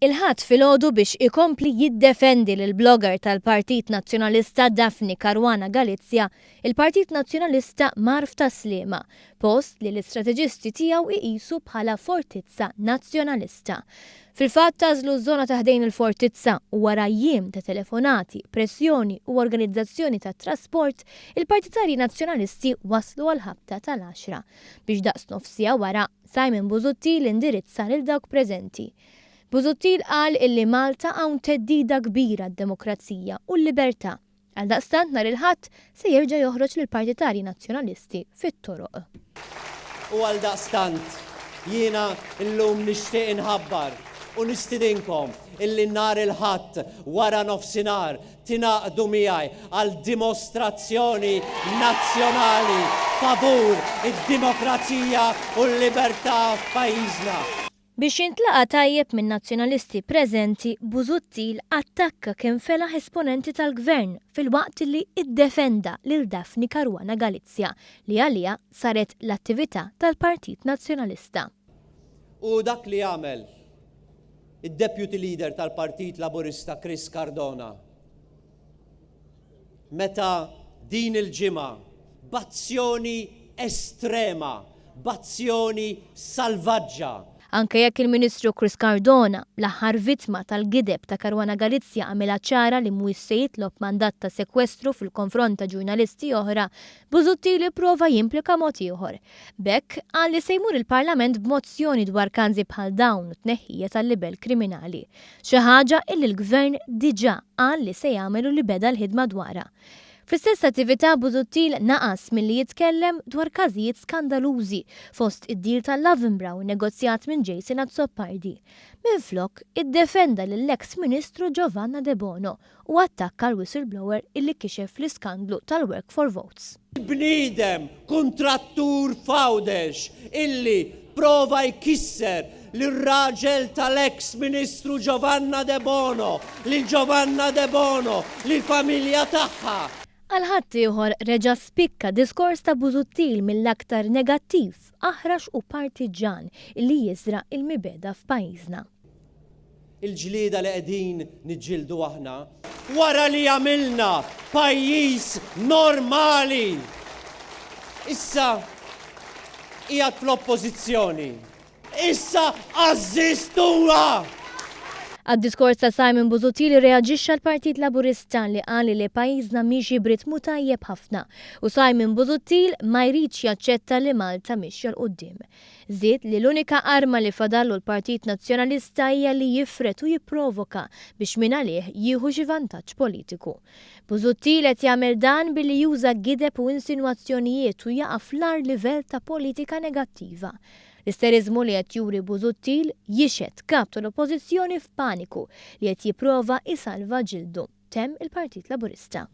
Il-Ħadd filgħodu biex ikompli jiddefendi lill-blogger tal-Partit Nazzjonalista Daphne Caruana Galizia, il-Partit Nazzjonalista mar f'Tas-Sliema, post li l-istrateġisti tiegħu iqisu bħala fortizza Nazzjonalista. Fil-fatt għażlu ż-żona ta' ħdejn il-fortizza u wara jiem ta' telefonati, pressjoni u organizzazzjoni tat-trasport, il-partitarji Nazzjonalisti waslu għall-ħabta tal-għaxra biex daqs nofs siegħa wara Simon Busuttil indirizza lil dawk preżenti. Busuttil qal illi Malta hawn theddida kbira għad-demokrazija u l-libertà. Għaldaqstant nhar il-Ħadd se jerġa' joħroġ lill-partitarji Nazzjonalisti fit-toroq. U għaldaqstant jiena llum nixtieq inħabbar u nistidinkom illi nhar il-Ħadd wara nofsinhar tingħaqdu miegħi għal dimostrazzjoni nazzjonali favur id-dimokrazija u l-libertà f'pajjiżna. Biex jintlaqa' tajjeb min-Nazzjonalisti preżenti, Busuttil attakka kemm felaħ esponenti tal-Gvern filwaqt li iddefenda lil Daphne Caruana Galizia li għaliha saret l-attività tal-Partit Nazzjonalista. U dak li għamel id-Deputy Leader tal-Partit Laburista Chris Cardona meta din il-ġimgħa b'azzjoni estrema, b'azzjoni salvaġġa, Anke jekk il-Ministru Chris Cardona, l-aħħar vittma tal-gideb ta' Caruana Galizia għamilha ċara li mhuwiex se jitlob mandat ta' sekwestru fil-konfront ta' ġurnalisti oħra, Busuttil ipprova jimplika mod ieħor. B'hekk, qal li se jmur il-Parlament b'mozzjoni dwar każi bħal dawn u t-tneħħija tal-libell kriminali. Xi ħaġa illi l-Gvern diġà qal li se jagħmel u li beda l-ħidma dwarha. Fl-istess attività Busuttil naqas milli jitkellem dwar każijiet skandalużi fost id-deal tal-Lavenbrow innegozjat minn Jason Azzopardi. Minflok, iddefenda lill-eks Ministru Giovanna Debono u attakka l-whistleblower illi kixef l-iskandlu tal-Work for Votes. Bniedem, kuntrattur f'Għawdex illi prova jkisser lir-raġel tal-eks Ministru Giovanna Debono, lil Giovanna Debono, lill-familja tagħha. Għal ħaddieħor reġa' spikka diskors ta' Busuttil mill-aktar negattiv, aħrax u partiġġan illi jiżra' il-mibegħda f'pajjiżna. Il-ġlieda li qegħdin niġġieldu aħna wara li għamilna pajjiż normali. Issa qiegħed fl-Oppożizzjoni. Issa għażżistuha! Għad-diskors ta' Simon Busuttil irreaġixxa l-Partit Laburista li qal li pajjiżna miexi b'ritmu tajjeb ħafna u Simon Busuttil ma jridx jaċċetta li Malta mixja 'l quddiem. Żied li l-unika arma li fadallu l-Partit Nazzjonalista hija li jifred u jipprovoka biex mingħalih jieħu xi vantaġġ politiku. Busuttil qed jagħmel dan billi juża gideb u insinwazzjonijiet u jaqa' fl-agħar livell ta' politika negattiva. L-isteriżmu li qed juri Busuttil jixhed Kap tal-Oppożizzjoni f'paniku li qed jipprova jsalva ġildu, temm il-Partit Laburista.